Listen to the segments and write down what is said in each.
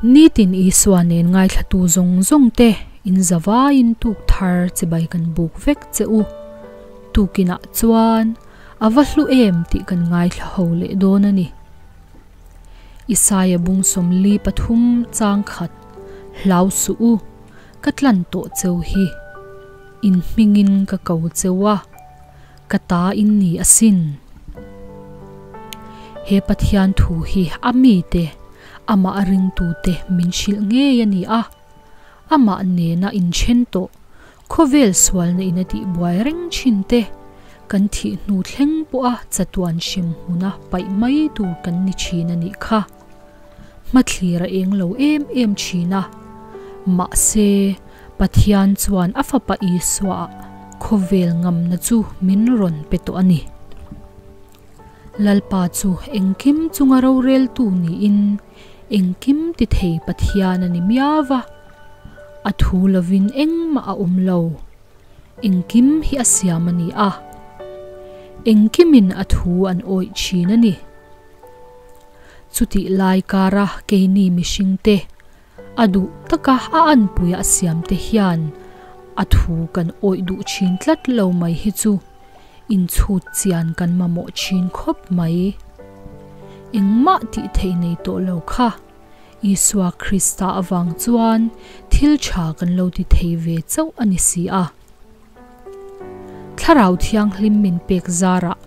Nitin Isua nen ngaithlatu zawng zawng te in zavaiin tuk thar chibai kan buk vek che u. Tukinah chuan a va hlu em tih kan ngaithla ho leh dawn a ni. Isaia bung 43 chang khat, Hlau suh u, ka tlan tawh cheu hi. In hmingin ka ko cheu a, ka ta in ni asin. He Pathian thu hi a mite, amah ringtute min hrilh ngei a ni a. Amah nena inthen tawh, khawvel sualna in a tihbuai reng thin te, kan thih hnu thleng pawha chatuan hrem hmuna paih mai tur kan ni thin a nih kha. Hmathlir a eng lo em em thin a. Mahse, Pathian chuan a Fapa Isua khawvel ngamna chu min rawn pe tawh a ni. Lalpa chu engkim chunga roreltu niin engkim ti thei Pathian a ni miau va. A thu lovin engmah a awm lo. Engkim hi a siam a ni a. Engkimin a thu an awih thin a ni. Chutih lai kara keini mihringte a duh taka a anpuia a siamte hian a thu kan awih duh thin tlat lo mai hi chu inchhut chian kan mamawh thin khawp mai. Engmah tih theih nei tawh lo kha Isua Krista avang chuan thil tha kan lo ti thei ve chauh a ni si a. Thlarau Thianghlim min pek zarah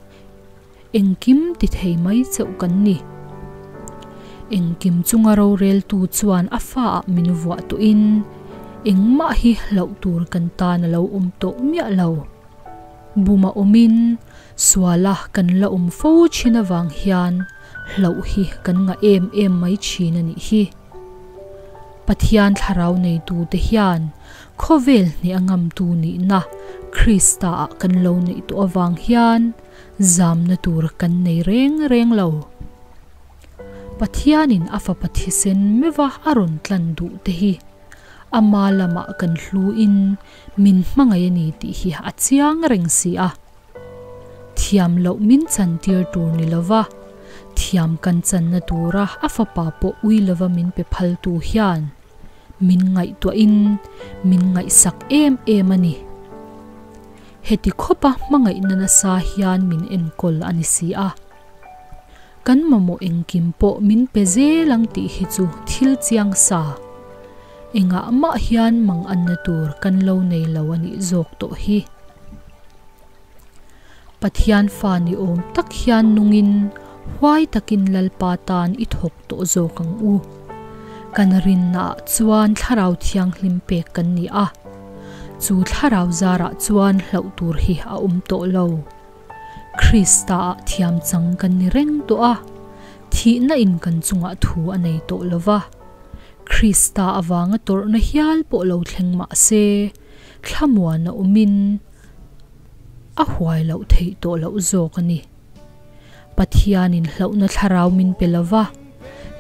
Engkim ti thei mai chauh kan ni. Engkim chunga roreltu chuan a faah min vuah tawhin engmah hi hlauh tur kan tan a lo awm tawh miah lo. Buma awmin suala kan la awm fo thin avang hian hlauh hi kan ngah em em mai thin a nih hi. Pathian thlarau neitute hian khawvel hneh a ngamtu nihna Krista-ah kan lo neih tawh avang hian Zamna tur kan nei reng reng lo. Pathianin a fapa thisen meuha a rawn tlan duh te hi ama lamah kan hluin min hmangaih a ni tih hi a chiang reng si a. Thiam loh min chantir tur ni lova, thiam kan channa tura a fapa pawh ui lova min pe phaltu hian min ngaihtuahin min ngaihsak em em a ni. Heti khawpa hmangaihna nasa hian min enkawl a ni si a. Kan mamawh engkim pawh min pe zel ang tih hi chu thil chiang sa. Engah mah hian mang anna tur kan lo nei lo a nih zawk tawh hi. Pathian fa ni awm tak hian nungin huai takin Lalpa tan i thawk tawh zawk ang u. Kan rinnaah chuan Thlarau Thianghlim pek kan ni a. Chu thlarau zarah chuan hlauh tur hi a awm tawh lo. Krista-ah thiam chang kan ni reng tawh a, thihna in kan chungah thu a nei tawh lo va. Krista avanga tawrhna hial pawh lo thleng mah se, thlamuan a awmin a huai loh theih tawh loh zawk a ni. Pathianin hlauhna thlarau min pe lo va,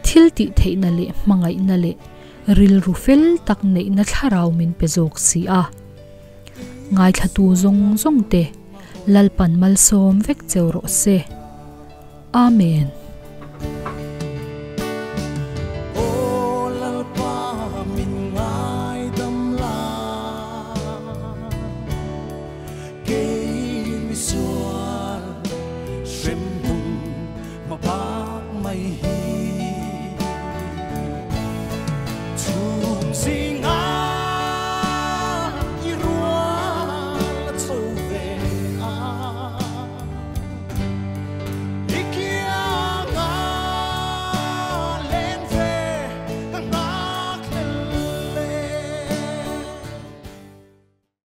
thil tih theihna leh hmangaihna leh rilru fel tak neihna thlarau min pe zawk si a. Ngaithlatu zawng zawng te Lalpan malsawm vek cheu rawh se. Amen. Aw Lalpa min ngaidam la, kei misual.